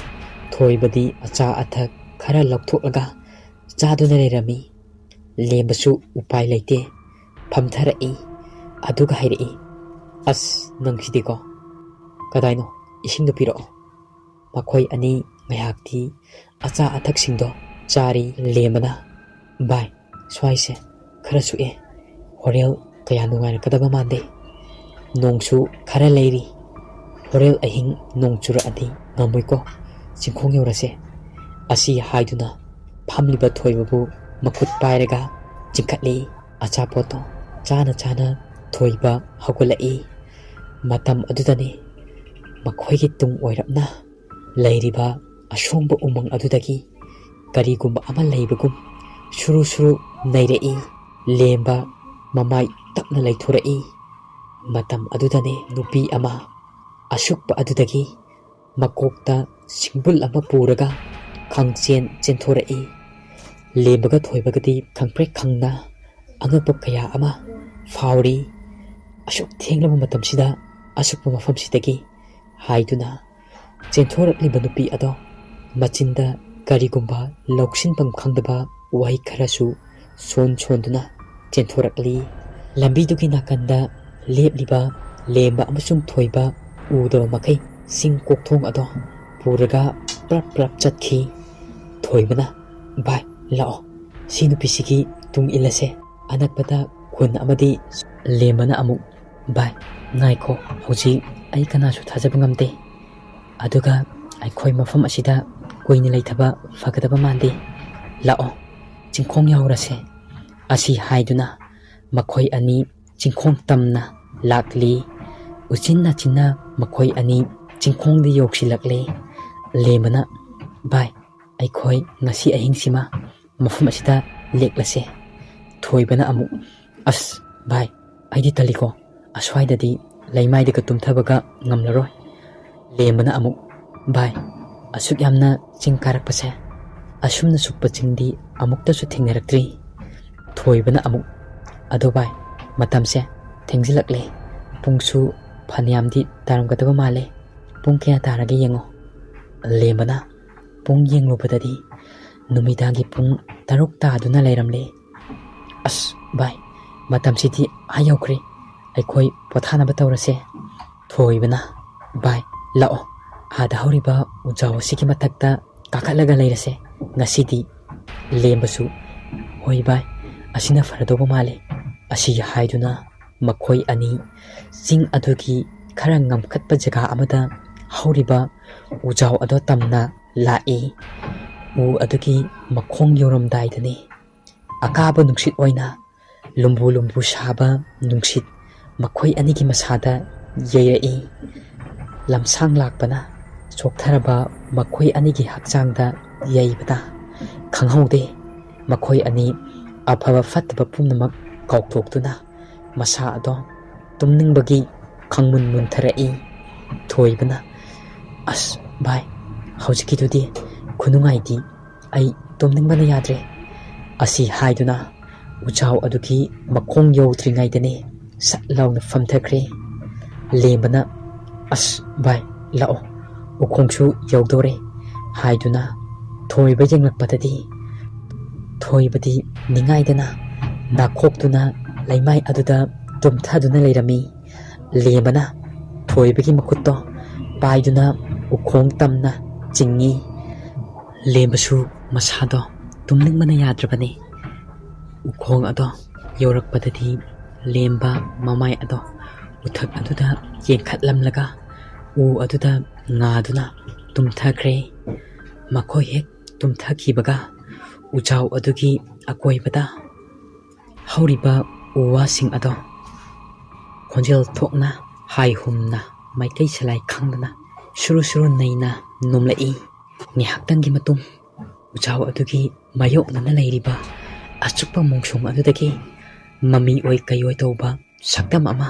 ꯊꯣꯏꯕꯗꯤ ꯑꯆꯥ ꯑꯊꯛ ꯈꯔ ꯂꯧꯊꯣꯛꯂꯒ ꯆꯥꯗꯨꯅ ꯂꯩꯔꯝꯃꯤ꯫ ꯂꯦꯝꯕꯁꯨ ꯎꯄꯥꯏ ꯂꯩꯇꯦ, ꯐꯝꯊꯔꯛꯏ꯫ ꯑꯗꯨꯒ ꯍꯥꯏꯔꯛꯏ, "ꯑꯁ, ꯅꯪꯁꯤꯗꯤꯀꯣ꯫ ꯀꯗꯥꯏꯅꯣ? "ꯏꯁꯤꯡꯗꯣ ꯄꯤꯔꯛꯑꯣ"꯫ ꯃꯈꯣꯏ ꯑꯅꯤ ꯉꯥꯏꯍꯥꯛꯇꯤ ꯑꯆꯥ ꯑꯊꯛꯁꯤꯡꯗꯣ ꯆꯥꯔꯤ꯫ ꯂꯦꯝꯕꯅ, "ꯚꯥꯏ, ꯁ꯭ꯋꯥꯏꯁꯦ ꯈꯔ ꯁꯨꯛꯑꯦ, ꯍꯣꯔꯦꯟ ꯀꯌꯥ ꯅꯨꯡꯉꯥꯏꯔꯛꯀꯗꯕ ꯃꯥꯟꯗꯦ꯫ ꯅꯣꯡꯁꯨ ꯈꯔ ꯂꯩꯔꯤ, ꯍꯣꯔꯦꯟ ꯑꯍꯤꯡ ꯅꯣꯡ ꯆꯨꯔꯛꯑꯗꯤ ꯉꯝꯃꯣꯏꯀꯣ, ꯆꯤꯡꯈꯣꯡ ꯌꯧꯔꯁꯦ"꯫ ꯑꯁꯤ ꯍꯥꯏꯗꯨꯅ ꯐꯝꯂꯤꯕ ꯊꯣꯏꯕꯕꯨ ꯃꯈꯨꯠ ꯄꯥꯏꯔꯒ ꯆꯤꯡꯈꯠꯂꯤ꯫ ꯑꯆꯥꯄꯣꯠꯇꯣ ꯆꯥꯅ ꯆꯥꯅ ꯊꯣꯏꯕ ꯍꯧꯒꯠꯂꯛꯏ꯫ ꯃꯇꯝ ꯑꯗꯨꯗꯅꯤ ꯃꯈꯣꯏꯒꯤ ꯇꯨꯡ ꯑꯣꯏꯔꯞꯅ ꯂꯩꯔꯤꯕ ꯑꯁꯣꯡꯕ ꯎꯃꯪ ꯑꯗꯨꯗꯒꯤ ꯀꯔꯤꯒꯨꯝꯕ ꯑꯃ ꯂꯩꯕꯒꯨꯝ ꯁꯨꯔꯨ ꯁꯨꯔꯨ ꯅꯩꯔꯛꯏ꯫ ꯂꯦꯝꯕ ꯃꯃꯥꯏ ꯇꯞꯅ ꯂꯩꯊꯣꯔꯛꯏ꯫ ꯃꯇꯝ ꯑꯗꯨꯗꯅꯤ ꯅꯨꯄꯤ ꯑꯃ ꯑꯁꯨꯛꯄ ꯑꯗꯨꯗꯒꯤ ꯃꯀꯣꯛꯇ ꯁꯤꯡꯕꯨꯜ ꯑꯃ ꯄꯨꯔꯒ ꯈꯪꯆꯦꯟ ꯆꯦꯟꯊꯣꯔꯛꯏ꯫ ꯂꯦꯝꯕꯒ ꯊꯣꯏꯕꯒꯗꯤ ꯈꯪꯄ꯭ꯔꯦꯛ ꯈꯪꯅ ꯑꯉꯛꯄ ꯀꯌꯥ ꯑꯃ ꯐꯥꯎꯔꯤ꯫ "ꯑꯁꯨꯛ ꯊꯦꯡꯂꯕ ꯃꯇꯝꯁꯤꯗ ꯑꯁꯨꯛꯄ ꯃꯐꯝꯁꯤꯗꯒꯤ?" ꯍꯥꯏꯗꯨꯅ ꯆꯦꯟꯊꯣꯔꯛꯂꯤꯕ ꯅꯨꯄꯤ ꯑꯗꯣ ꯃꯆꯤꯟꯗ ꯀꯔꯤꯒꯨꯝꯕ ꯂꯧꯁꯤꯟꯐꯝ ꯈꯪꯗꯕ ꯋꯥꯍꯩ ꯈꯔꯁꯨ ꯁꯣꯟ ꯁꯣꯟꯗꯨꯅ ꯆꯦꯟꯊꯣꯔꯛꯂꯤ꯫ ꯂꯝꯕꯤꯗꯨꯒꯤ ꯅꯥꯀꯟꯗ ꯂꯦꯞꯂꯤꯕ ꯂꯦꯝꯕ ꯑꯃꯁꯨꯡ ꯊꯣꯏꯕ ꯎꯗꯕ ꯃꯈꯩ ꯆꯤꯡ ꯀꯣꯛꯊꯣꯡ ꯑꯗꯣ ꯄꯨꯔꯒ ꯄ꯭ꯔꯞ ꯄ꯭ꯔꯞ ꯆꯠꯈꯤ꯫ ꯊꯣꯏꯕꯅ, "ꯚꯥꯏ, ꯂꯥꯛꯑꯣ, ꯁꯤ ꯅꯨꯄꯤꯁꯤꯒꯤ ꯇꯨꯡ ꯏꯜꯂꯁꯦ, ꯑꯅꯛꯄꯗ ꯈꯨꯟ ꯑꯃꯗꯤ"꯫ ꯂꯦꯝꯕꯅ ꯑꯃꯨꯛ, "ꯚꯥꯏ, ꯉꯥꯏꯈꯣ, ꯍꯧꯖꯤꯛ ꯑꯩ ꯀꯅꯥꯁꯨ ꯊꯥꯖꯕ ꯉꯝꯗꯦ꯫ ꯑꯗꯨꯒ ꯑꯩꯈꯣꯏ ꯃꯐꯝ ꯑꯁꯤꯗ ꯀꯨꯏꯅ ꯂꯩꯊꯕ ꯐꯒꯗꯕ ꯃꯥꯟꯗꯦ꯫ ꯂꯥꯛꯑꯣ, ꯆꯤꯡꯈꯣꯡ ꯌꯧꯔꯁꯦ"꯫ ꯑꯁꯤ ꯍꯥꯏꯗꯨꯅ ꯃꯈꯣꯏ ꯑꯅꯤ ꯆꯤꯡꯈꯣꯡ ꯇꯝꯅ ꯂꯥꯛꯂꯤ꯫ ꯎꯆꯤꯟ ꯅꯥꯆꯤꯟꯅ ꯃꯈꯣꯏ ꯑꯅꯤ ꯆꯤꯡꯈꯣꯡꯗ ꯌꯧꯁꯤꯜꯂꯛꯂꯦ꯫ ꯂꯦꯝꯕꯅ, "ꯚꯥꯏ, ꯑꯩꯈꯣꯏ ꯉꯁꯤ ꯑꯍꯤꯡꯁꯤꯃ ꯃꯐꯝ ꯑꯁꯤꯗ ꯂꯦꯛꯂꯁꯦ"꯫ ꯊꯣꯏꯕꯅ ꯑꯃꯨꯛ, "ꯑꯁ ꯚꯥꯏ, ꯑꯩꯗꯤ ꯇꯜꯂꯤꯀꯣ, ꯑꯁ꯭ꯋꯥꯏꯗꯗꯤ ꯂꯩꯃꯥꯏꯗꯒ ꯇꯨꯝꯊꯕꯒ ꯉꯝꯂꯔꯣꯏ"꯫ ꯂꯦꯝꯕꯅ ꯑꯃꯨꯛ, "ꯚꯥꯏ, ꯑꯁꯨꯛ ꯌꯥꯝꯅ ꯆꯤꯡ ꯀꯥꯔꯛꯄꯁꯦ, ꯑꯁꯨꯝꯅ ꯁꯨꯛꯄ ꯆꯤꯡꯗꯤ ꯑꯃꯨꯛꯇꯁꯨ ꯊꯦꯡꯅꯔꯛꯇ꯭ꯔꯤ"꯫ ꯊꯣꯏꯕꯅ ꯑꯃꯨꯛ, "ꯑꯗꯣ ꯚꯥꯏ, ꯃꯇꯝꯁꯦ ꯊꯦꯡꯖꯤꯜꯂꯛꯂꯦ, ꯄꯨꯡꯁꯨ ꯐꯅꯌꯥꯝꯗꯤ ꯇꯥꯔꯝꯒꯗꯕ ꯃꯥꯜꯂꯦ, ꯄꯨꯡ ꯀꯌꯥ ꯇꯥꯔꯒꯦ ꯌꯦꯡꯉꯣ"꯫ ꯂꯦꯝꯕꯅ ꯄꯨꯡ ꯌꯦꯡꯂꯨꯕꯗꯗꯤ ꯅꯨꯃꯤꯗꯥꯡꯒꯤ ꯄꯨꯡ ꯇꯔꯨꯛ ꯇꯥꯗꯨꯅ ꯂꯩꯔꯝꯂꯦ꯫ "ꯑꯁ ꯚꯥꯏ, ꯃꯇꯝꯁꯤꯗꯤ ꯑꯥ ꯌꯧꯈ꯭ꯔꯦ, ꯑꯩꯈꯣꯏ ꯄꯣꯊꯥꯅꯕ ꯇꯧꯔꯁꯦ"꯫ ꯊꯣꯏꯕꯅ, "ꯚꯥꯏ, "ꯂꯥꯛꯑꯣ, ꯑꯥꯗ ꯍꯧꯔꯤꯕ ꯎꯖꯥꯎ ꯑꯁꯤꯒꯤ ꯃꯊꯛꯇ ꯀꯥꯈꯠꯂꯒ ꯂꯩꯔꯁꯦ ꯉꯁꯤꯗꯤ꯫" ꯂꯦꯝꯕꯁꯨ, "ꯍꯣꯏ ꯚꯥꯏ, ꯑꯁꯤꯅ ꯐꯔꯗꯧꯕ ꯃꯥꯜꯂꯤ꯫" ꯑꯁꯤ ꯍꯥꯏꯗꯨꯅ ꯃꯈꯣꯏ ꯑꯅꯤ ꯆꯤꯡ ꯑꯗꯨꯒꯤ ꯈꯔ ꯉꯝꯈꯠꯄ ꯖꯒꯥ ꯑꯃꯗ ꯍꯧꯔꯤꯕ ꯎꯖꯥꯎ ꯑꯗꯣ ꯇꯝꯅ ꯂꯥꯛꯏ꯫ ꯎ ꯑꯗꯨꯒꯤ ꯃꯈꯣꯡ ꯌꯧꯔꯝꯗꯥꯏꯗꯅꯤ ꯑꯀꯥꯕ ꯅꯨꯡꯁꯤꯠ ꯑꯣꯏꯅ ꯂꯨꯝꯕꯨ ꯂꯨꯝꯕꯨ ꯁꯥꯕ ꯅꯨꯡꯁꯤꯠ ꯃꯈꯣꯏ ꯑꯅꯤꯒꯤ ꯃꯁꯥꯗ ꯌꯩꯔꯛꯏ꯫ ꯂꯝꯁꯥꯡ ꯂꯥꯛꯄꯅ ꯆꯣꯛꯊꯔꯕ ꯃꯈꯣꯏ ꯑꯅꯤꯒꯤ ꯍꯛꯆꯥꯡꯗ ꯌꯩꯕꯗ ꯈꯪꯍꯧꯗꯦ꯫ ꯃꯈꯣꯏ ꯑꯅꯤ ꯑꯐꯕ ꯐꯠꯇꯕ ꯄꯨꯝꯅꯃꯛ ꯀꯥꯎꯊꯣꯛꯇꯨꯅ ꯃꯁꯥ ꯑꯗꯣ ꯇꯨꯝꯅꯤꯡꯕꯒꯤ ꯈꯪꯃꯨꯟ ꯃꯨꯟꯊꯔꯛꯏ꯫ ꯊꯣꯏꯕꯅ, "ꯑꯁ ꯚꯥꯏ, ꯍꯧꯖꯤꯛꯀꯤꯗꯨꯗꯤ ꯈꯨꯅꯨꯡꯉꯥꯏꯗꯤ, ꯑꯩ ꯇꯨꯝꯅꯤꯡꯕꯅ ꯌꯥꯗ꯭ꯔꯦ꯫" ꯑꯁꯤ ꯍꯥꯏꯗꯨꯅ ꯎꯖꯥꯎ ꯑꯗꯨꯒꯤ ꯃꯈꯣꯡ ꯌꯧꯗ꯭ꯔꯤꯉꯩꯗꯅꯦ ꯁꯠ ꯂꯥꯎꯅ ꯐꯝꯊꯈ꯭ꯔꯦ꯫ ꯂꯦꯝꯕꯅ, "ꯑꯁ ꯚꯥꯏ, ꯂꯥꯛꯑꯣ, ꯎꯈꯣꯡꯁꯨ ꯌꯧꯗꯣꯔꯦ" ꯍꯥꯏꯗꯨꯅ ꯊꯣꯏꯕ ꯌꯦꯡꯂꯛꯄꯗꯗꯤ ꯊꯣꯏꯕꯗꯤ ꯅꯤꯡꯉꯥꯏꯗꯅ ꯅꯥꯈꯣꯛꯇꯨꯅ ꯂꯩꯃꯥꯏ ꯑꯗꯨꯗ ꯇꯨꯝꯊꯗꯨꯅ ꯂꯩꯔꯝꯃꯤ꯫ ꯂꯦꯝꯕꯅ ꯊꯣꯏꯕꯒꯤ ꯃꯈꯨꯠꯇꯣ ꯄꯥꯏꯗꯨꯅ ꯎꯈꯣꯡ ꯇꯝꯅ ꯆꯤꯡꯏ꯫ ꯂꯦꯝꯕꯁꯨ ꯃꯁꯥꯗꯣ ꯇꯨꯝꯅꯤꯡꯕꯅ ꯌꯥꯗ꯭ꯔꯕꯅꯤ꯫ ꯎꯈꯣꯡ ꯑꯗꯣ ꯌꯧꯔꯛꯄꯗꯗꯤ ꯂꯦꯝꯕ ꯃꯃꯥꯏ ꯑꯗꯣ ꯎꯊꯛ ꯑꯗꯨꯗ ꯌꯦꯡꯈꯠꯂꯝꯂꯒ ꯎ ꯑꯗꯨꯗ ꯉꯥꯗꯨꯅ ꯇꯨꯝꯊꯈ꯭ꯔꯦ꯫ ꯃꯈꯣꯏ ꯍꯦꯛ ꯇꯨꯝꯊꯈꯤꯕꯒ ꯎꯖꯥꯎ ꯑꯗꯨꯒꯤ ꯑꯀꯣꯏꯕꯗ ꯍꯧꯔꯤꯕ ꯎ ꯋꯥꯁꯤꯡ ꯑꯗꯣ ꯈꯣꯟꯖꯦꯜ ꯊꯣꯛꯅ ꯍꯥꯏ ꯍꯨꯝꯅ ꯃꯥꯏꯀꯩ ꯁꯂꯥꯏ ꯈꯪꯗꯅ ꯁꯨꯔꯨ ꯁꯨꯔꯨ ꯅꯩꯅ ꯅꯣꯝꯂꯛꯏ꯫ ꯉꯥꯏꯍꯥꯛꯇꯪꯒꯤ ꯃꯇꯨꯡ ꯎꯖꯥꯎ ꯑꯗꯨꯒꯤ ꯃꯥꯌꯣꯛꯅꯅ ꯂꯩꯔꯤꯕ ꯑꯆꯨꯞꯄ ꯃꯣꯡꯁꯣꯡ ꯑꯗꯨꯗꯒꯤ ꯃꯃꯤ ꯑꯣꯏ ꯀꯩ ꯑꯣꯏ ꯇꯧꯕ ꯁꯛꯇꯝ ꯑꯃ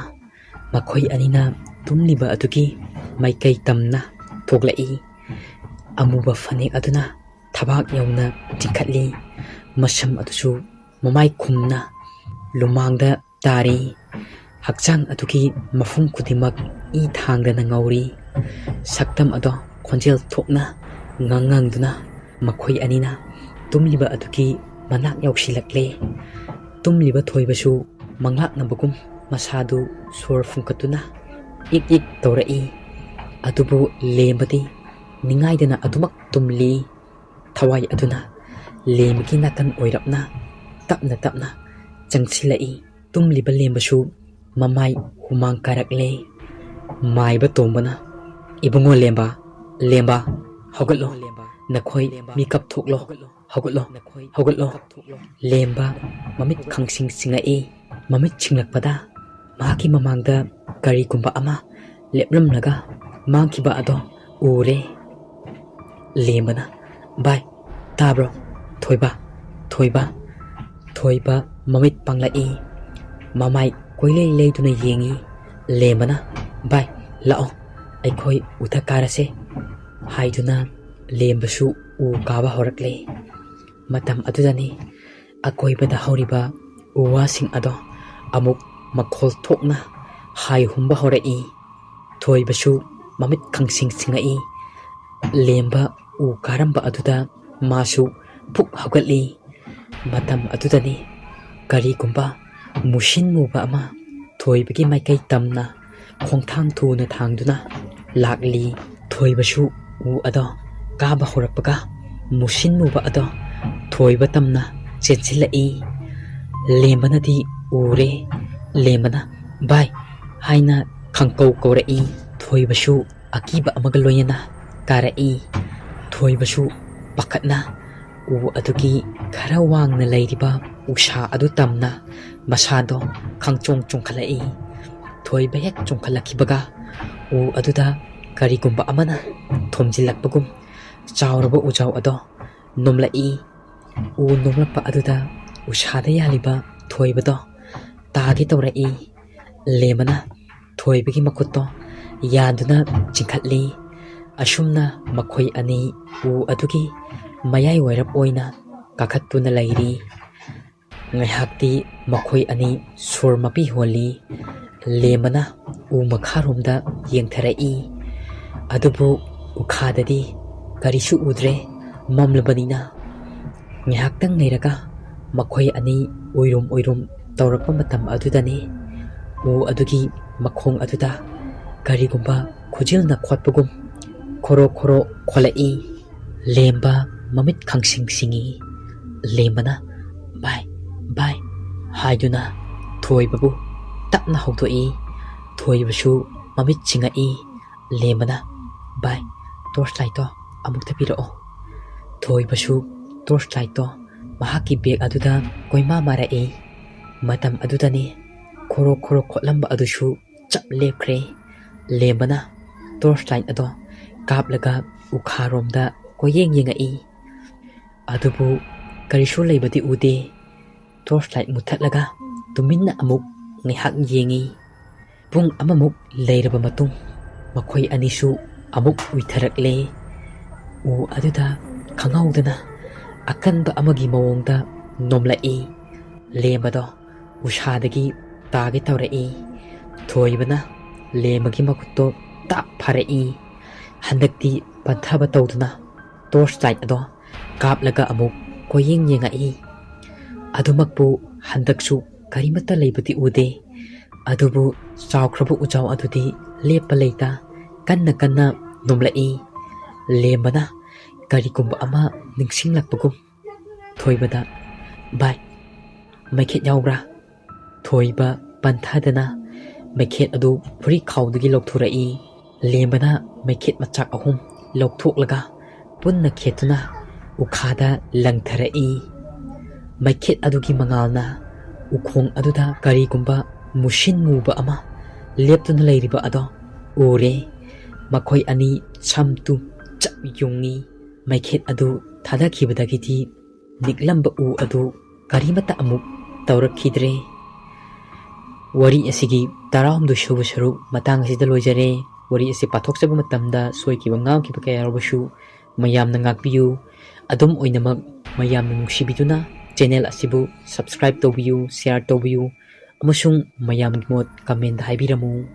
ꯃꯈꯣꯏ ꯑꯅꯤꯅ ꯇꯨꯝꯂꯤꯕ ꯑꯗꯨꯒꯤ ꯃꯥꯏꯀꯩ ꯇꯝꯅ ꯊꯣꯛꯂꯛꯏ꯫ ꯑꯃꯨꯕ ꯐꯅꯦꯛ ꯑꯗꯨꯅ ꯊꯕꯥꯛ ꯌꯧꯅ ꯆꯤꯡꯈꯠꯂꯤ꯫ ꯃꯁꯝ ꯑꯗꯨꯁꯨ ꯃꯃꯥꯏ ꯈꯨꯝꯅ ꯂꯨꯃꯥꯡꯗ ꯇꯥꯔꯤ꯫ ꯍꯛꯆꯥꯡ ꯑꯗꯨꯒꯤ ꯃꯐꯝ ꯈꯨꯗꯤꯡꯃꯛ ꯏ ꯊꯥꯡꯗꯅ ꯉꯧꯔꯤ꯫ ꯁꯛꯇꯝ ꯑꯗꯣ ꯈꯣꯟꯖꯦꯜ ꯊꯣꯛꯅ ꯉꯥꯡꯉꯪꯗꯨꯅ ꯃꯈꯣꯏ ꯑꯅꯤꯅ ꯇꯨꯝꯂꯤꯕ ꯑꯗꯨꯒꯤ ꯃꯅꯥꯛ ꯌꯧꯁꯤꯜꯂꯛꯂꯦ꯫ ꯇꯨꯝꯂꯤꯕ ꯊꯣꯏꯕꯁꯨ ꯃꯪꯂꯥꯛꯅꯕꯒꯨꯝ ꯃꯁꯥꯗꯨ ꯁꯣꯔ ꯐꯨꯟꯒꯠꯇꯨꯅ ꯏꯛ ꯏꯛ ꯇꯧꯔꯛꯏ꯫ ꯑꯗꯨꯕꯨ ꯂꯦꯝꯕꯗꯤ ꯅꯤꯡꯉꯥꯏꯗꯅ ꯑꯗꯨꯃꯛ ꯇꯨꯝꯂꯤ꯫ ꯊꯋꯥꯏ ꯑꯗꯨꯅ ꯂꯦꯝꯕꯒꯤ ꯅꯥꯀꯟ ꯑꯣꯏꯔꯞꯅ ꯇꯞꯅ ꯇꯞꯅ ꯆꯪꯁꯤꯜꯂꯛꯏ꯫ ꯇꯨꯝꯂꯤꯕ ꯂꯦꯝꯕꯁꯨ ꯃꯃꯥꯏ ꯍꯨꯃꯥꯡ ꯀꯥꯔꯛꯂꯦ꯫ ꯃꯥꯏꯕ ꯇꯣꯝꯕꯅ, "ꯏꯕꯨꯡꯉꯣ ꯂꯦꯝꯕ, ꯂꯦꯝꯕ, ꯍꯧꯒꯠꯂꯣ, ꯅꯈꯣꯏ ꯃꯤꯀꯞ ꯊꯣꯛꯂꯣ, ꯍꯧꯒꯠꯂꯣ, ꯍꯧꯒꯠꯂꯣ"꯫ ꯂꯦꯝꯕ ꯃꯃꯤꯠ ꯈꯪꯁꯤꯡ ꯁꯤꯡꯉꯛꯏ꯫ ꯃꯃꯤꯠ ꯁꯤꯡꯂꯛꯄꯗ ꯃꯍꯥꯛꯀꯤ ꯃꯃꯥꯡꯗ ꯀꯔꯤꯒꯨꯝꯕ ꯑꯃ ꯂꯦꯞꯂꯝꯂꯒ ꯃꯥꯡꯈꯤꯕ ꯑꯗꯣ ꯎꯔꯦ꯫ ꯂꯦꯝꯕꯅ, "ꯚꯥꯏ, ꯇꯥꯕ꯭ꯔꯣ? ꯊꯣꯏꯕ, ꯊꯣꯏꯕ"꯫ ꯊꯣꯏꯕ ꯃꯃꯤꯠ ꯄꯥꯡꯂꯛꯏ꯫ ꯃꯃꯥꯏ ꯀꯣꯏꯂꯩ ꯂꯩꯗꯨꯅ ꯌꯦꯡꯏ꯫ ꯂꯦꯝꯕꯅ, "ꯚꯥꯏ, ꯂꯥꯛꯑꯣ, ꯑꯩꯈꯣꯏ ꯎꯊꯛ ꯀꯥꯔꯁꯦ" ꯍꯥꯏꯗꯨꯅ ꯂꯦꯝꯕꯁꯨ ꯎ ꯀꯥꯕ ꯍꯧꯔꯛꯂꯦ꯫ ꯃꯇꯝ ꯑꯗꯨꯗꯅꯤ ꯑꯀꯣꯏꯕꯗ ꯍꯧꯔꯤꯕ ꯎ ꯋꯥꯁꯤꯡ ꯑꯗꯣ ꯑꯃꯨꯛ ꯃꯈꯣꯜ ꯊꯣꯛꯅ ꯍꯥꯏ ꯍꯨꯝꯕ ꯍꯧꯔꯛꯏ꯫ ꯊꯣꯏꯕꯁꯨ ꯃꯃꯤꯠ ꯈꯪꯁꯤꯡ ꯁꯤꯡꯉꯛꯏ꯫ ꯂꯦꯝꯕ ꯎ ꯀꯥꯔꯝꯕ ꯑꯗꯨꯗ ꯃꯥꯁꯨ ꯐꯨꯛ ꯍꯧꯒꯠꯂꯤ꯫ ꯃꯇꯝ ꯑꯗꯨꯗꯅꯤ ꯀꯔꯤꯒꯨꯝꯕ ꯃꯨꯁꯤꯟ ꯃꯨꯕ ꯑꯃ ꯊꯣꯏꯕꯒꯤ ꯃꯥꯏꯀꯩ ꯇꯝꯅ ꯈꯣꯡꯊꯥꯡ ꯊꯨꯅ ꯊꯥꯡꯗꯨꯅ ꯂꯥꯛꯂꯤ꯫ ꯊꯣꯏꯕꯁꯨ ꯎ ꯑꯗꯣ ꯀꯥꯕ ꯍꯧꯔꯛꯄꯒ ꯃꯨꯁꯤꯟ ꯃꯨꯕ ꯑꯗꯣ ꯊꯣꯏꯕ ꯇꯝꯅ ꯆꯦꯟꯁꯤꯜꯂꯛꯏ꯫ ꯂꯦꯝꯕꯅꯗꯤ ꯎꯔꯦ꯫ ꯂꯦꯝꯕꯅ, "ꯚꯥꯏ" ꯍꯥꯏꯅ ꯈꯪꯀꯧ ꯀꯧꯔꯛꯏ꯫ ꯊꯣꯏꯕꯁꯨ ꯑꯀꯤꯕ ꯑꯃꯒ ꯂꯣꯏꯅꯅ ꯀꯥꯔꯛꯏ꯫ ꯊꯣꯏꯕꯁꯨ ꯄꯥꯈꯠꯅ ꯎ ꯑꯗꯨꯒꯤ ꯈꯔ ꯋꯥꯡꯅ ꯂꯩꯔꯤꯕ ꯎꯁꯥ ꯑꯗꯨ ꯇꯝꯅ ꯃꯁꯥꯗꯣ ꯈꯪꯆꯣꯡ ꯆꯣꯡꯈꯠꯂꯛꯏ꯫ ꯊꯣꯏꯕ ꯍꯦꯛ ꯆꯣꯡꯈꯠꯂꯛꯈꯤꯕꯒ ꯎ ꯑꯗꯨꯗ ꯀꯔꯤꯒꯨꯝꯕ ꯑꯃꯅ ꯊꯣꯝꯖꯤꯜꯂꯛꯄꯒꯨꯝ ꯆꯥꯎꯔꯕ ꯎꯖꯥꯎ ꯑꯗꯣ ꯅꯣꯝꯂꯛꯏ꯫ ꯎ ꯅꯣꯝꯂꯛꯄ ꯑꯗꯨꯗ ꯎꯁꯥꯗ ꯌꯥꯜꯂꯤꯕ ꯊꯣꯏꯕꯗꯣ ꯇꯥꯒꯦ ꯇꯧꯔꯛꯏ꯫ ꯂꯦꯝꯕꯅ ꯊꯣꯏꯕꯒꯤ ꯃꯈꯨꯠꯇꯣ ꯌꯥꯟꯗꯨꯅ ꯆꯤꯡꯈꯠꯂꯤ꯫ ꯑꯁꯨꯝꯅ ꯃꯈꯣꯏ ꯑꯅꯤ ꯎ ꯑꯗꯨꯒꯤ ꯃꯌꯥꯏ ꯋꯥꯏꯔꯞ ꯑꯣꯏꯅ ꯀꯥꯈꯠꯇꯨꯅ ꯂꯩꯔꯤ꯫ ꯉꯥꯏꯍꯥꯛꯇꯤ ꯃꯈꯣꯏ ꯑꯅꯤ ꯁꯣꯔ ꯃꯄꯤ ꯍꯣꯜꯂꯤ꯫ ꯂꯦꯝꯕꯅ ꯎ ꯃꯈꯥꯔꯣꯝꯗ ꯌꯦꯡꯊꯔꯛꯏ꯫ ꯑꯗꯨꯕꯨ ꯎꯈꯥꯗꯗꯤ ꯀꯔꯤꯁꯨ ꯎꯗ꯭ꯔꯦ, ꯃꯝꯂꯕꯅꯤꯅ꯫ ꯉꯥꯏꯍꯥꯛꯇꯪ ꯂꯩꯔꯒ ꯃꯈꯣꯏ ꯑꯅꯤ ꯎꯏꯔꯨꯝ ꯎꯏꯔꯨꯝ ꯇꯧꯔꯛꯄ ꯃꯇꯝ ꯑꯗꯨꯗꯅꯤ ꯎ ꯑꯗꯨꯒꯤ ꯃꯈꯣꯡ ꯑꯗꯨꯗ ꯀꯔꯤꯒꯨꯝꯕ ꯈꯨꯖꯤꯜꯅ ꯈꯣꯠꯄꯒꯨꯝ ꯈꯣꯔꯣ ꯈꯣꯔꯣ ꯈꯣꯠꯂꯛꯏ꯫ ꯂꯦꯝꯕ ꯃꯃꯤꯠ ꯈꯪꯁꯤꯡ ꯁꯤꯡꯏ꯫ ꯂꯦꯝꯕꯅ "ꯚꯥꯏ, ꯚꯥꯏ" ꯍꯥꯏꯗꯨꯅ ꯊꯣꯏꯕꯕꯨ ꯇꯞꯅ ꯍꯧꯗꯣꯛꯏ꯫ ꯊꯣꯏꯕꯁꯨ ꯃꯃꯤꯠ ꯁꯤꯡꯉꯛꯏ꯫ ꯂꯦꯝꯕꯅ "ꯚꯥꯏ, ꯇꯣꯔꯆ ꯂꯥꯏꯠꯇꯣ ꯑꯃꯨꯛꯇ ꯄꯤꯔꯛꯑꯣ"꯫ ꯊꯣꯏꯕꯁꯨ ꯇꯣꯔꯆ ꯂꯥꯏꯠꯇꯣ ꯃꯍꯥꯛꯀꯤ ꯕꯦꯒ ꯑꯗꯨꯗ ꯀꯣꯏꯃꯥ ꯃꯥꯔꯛꯏ꯫ ꯃꯇꯝ ꯑꯗꯨꯗꯅꯤ ꯈꯣꯔꯣ ꯈꯣꯔꯣ ꯈꯣꯠꯂꯝꯕ ꯑꯗꯨꯁꯨ ꯆꯞ ꯂꯦꯞꯈ꯭ꯔꯦ꯫ ꯂꯦꯝꯕꯅ ꯇꯣꯔꯆ ꯂꯥꯏꯠ ꯑꯗꯣ ꯀꯥꯞꯂꯒ ꯎꯈꯥꯔꯣꯝꯗ ꯀꯣꯏꯌꯦꯡ ꯌꯦꯡꯉꯛꯏ꯫ ꯑꯗꯨꯕꯨ ꯀꯔꯤꯁꯨ ꯂꯩꯕꯗꯤ ꯎꯗꯦ꯫ ꯇꯣꯔꯆ ꯂꯥꯏꯠ ꯃꯨꯊꯠꯂꯒ ꯇꯨꯃꯤꯟꯅ ꯑꯃꯨꯛ ꯉꯥꯏꯍꯥꯛ ꯌꯦꯡꯉꯤ꯫ ꯄꯨꯡ ꯑꯃꯃꯨꯛ ꯂꯩꯔꯕ ꯃꯇꯨꯡ ꯃꯈꯣꯏ ꯑꯅꯤꯁꯨ ꯑꯃꯨꯛ ꯎꯏꯊꯔꯛꯂꯦ꯫ ꯎ ꯑꯗꯨꯗ ꯈꯪꯍꯧꯗꯅ ꯑꯀꯟꯕ ꯑꯃꯒꯤ ꯃꯑꯣꯡꯗ ꯅꯣꯝꯂꯛꯏ꯫ ꯂꯦꯝꯕꯗꯣ ꯎꯁꯥꯗꯒꯤ ꯇꯥꯒꯦ ꯇꯧꯔꯛꯏ꯫ ꯊꯣꯏꯕꯅ ꯂꯦꯝꯕꯒꯤ ꯃꯈꯨꯠꯇꯣ ꯇꯥꯞ ꯐꯥꯔꯛꯏ꯫ ꯍꯟꯗꯛꯇꯤ ꯄꯟꯊꯕ ꯇꯧꯗꯨꯅ ꯇꯣꯔꯆ ꯂꯥꯏꯠ ꯑꯗꯣ ꯀꯥꯞꯂꯒ ꯑꯃꯨꯛ ꯀꯣꯏꯌꯦꯡ ꯌꯦꯡꯉꯛꯏ꯫ ꯑꯗꯨꯃꯛꯄꯨ ꯍꯟꯗꯛꯁꯨ ꯀꯔꯤꯃꯠꯇ ꯂꯩꯕꯗꯤ ꯎꯗꯦ꯫ ꯑꯗꯨꯕꯨ ꯆꯥꯎꯈ꯭ꯔꯕ ꯎꯖꯥꯎ ꯑꯗꯨꯗꯤ ꯂꯦꯞꯄ ꯂꯩꯇ ꯀꯟꯅ ꯀꯟꯅ ꯅꯣꯝꯂꯛꯏ꯫ ꯂꯦꯝꯕꯅ ꯀꯔꯤꯒꯨꯝꯕ ꯑꯃ ꯅꯤꯡꯁꯤꯡꯂꯛꯄꯒꯨꯝ ꯊꯣꯏꯕꯗ, "ꯚꯥꯏ, ꯃꯩꯈꯦꯠ ꯌꯥꯎꯕ꯭ꯔꯥ?" ꯊꯣꯏꯕ ꯄꯟꯊꯗꯅ ꯃꯩꯈꯦꯠ ꯑꯗꯨ ꯐꯨꯔꯤꯠ ꯈꯥꯎꯗꯒꯤ ꯂꯧꯊꯣꯔꯛꯏ꯫ ꯂꯦꯝꯕꯅ ꯃꯩꯈꯦꯠ ꯃꯆꯥꯛ ꯑꯍꯨꯝ ꯂꯧꯊꯣꯛꯂꯒ ꯄꯨꯟꯅ ꯈꯦꯠꯇꯨꯅ ꯎꯈꯥꯗ ꯂꯪꯊꯔꯛꯏ꯫ ꯃꯩꯈꯦꯠ ꯑꯗꯨꯒꯤ ꯃꯉꯥꯜꯅ ꯎꯈꯣꯡ ꯑꯗꯨꯗ ꯀꯔꯤꯒꯨꯝꯕ ꯃꯨꯁꯤꯟ ꯃꯨꯕ ꯑꯃ ꯂꯦꯞꯇꯨꯅ ꯂꯩꯔꯤꯕ ꯑꯗꯣ ꯎꯔꯦ꯫ ꯃꯈꯣꯏ ꯑꯅꯤ ꯁꯝ ꯇꯨ ꯆꯞ ꯌꯨꯡꯉꯤ꯫ ꯃꯩꯈꯦꯠ ꯑꯗꯨ ꯊꯥꯗꯈꯤꯕꯗꯒꯤꯗꯤ ꯅꯤꯛꯂꯝꯕ ꯎ ꯑꯗꯨ ꯀꯔꯤꯃꯠꯇ ꯑꯃꯨꯛ ꯇꯧꯔꯛꯈꯤꯗ꯭ꯔꯦ꯫ ꯋꯥꯔꯤ ꯑꯁꯤꯒꯤ ꯇꯔꯥꯍꯨꯝꯗꯣꯏ ꯁꯨꯕ ꯁꯔꯨꯛ ꯃꯇꯥꯡ ꯑꯁꯤꯗ ꯂꯣꯏꯖꯔꯦ꯫ ꯋꯥꯔꯤ ꯑꯁꯤ ꯄꯥꯊꯣꯛꯆꯕ ꯃꯇꯝꯗ ꯁꯣꯏꯈꯤꯕ ꯉꯥꯝꯈꯤꯕ ꯀꯌꯥ ꯌꯥꯎꯔꯕꯁꯨ ꯃꯌꯥꯝꯅ ꯉꯥꯛꯄꯤꯌꯨ꯫ ꯑꯗꯨꯝ ꯑꯣꯏꯅꯃꯛ ꯃꯌꯥꯝꯅ ꯅꯨꯡꯁꯤꯕꯤꯗꯨꯅ ꯆꯦꯅꯦꯜ ꯑꯁꯤꯕꯨ ꯁꯕꯁꯀ꯭ꯔꯥꯏꯕ ꯇꯧꯕꯤꯌꯨ, ꯁꯤꯌꯥꯔ ꯇꯧꯕꯤꯌꯨ ꯑꯃꯁꯨꯡ ꯃꯌꯥꯝꯒꯤ ꯃꯣꯠ ꯀꯃꯦꯟꯗ ꯍꯥꯏꯕꯤꯔꯝꯃꯨ꯫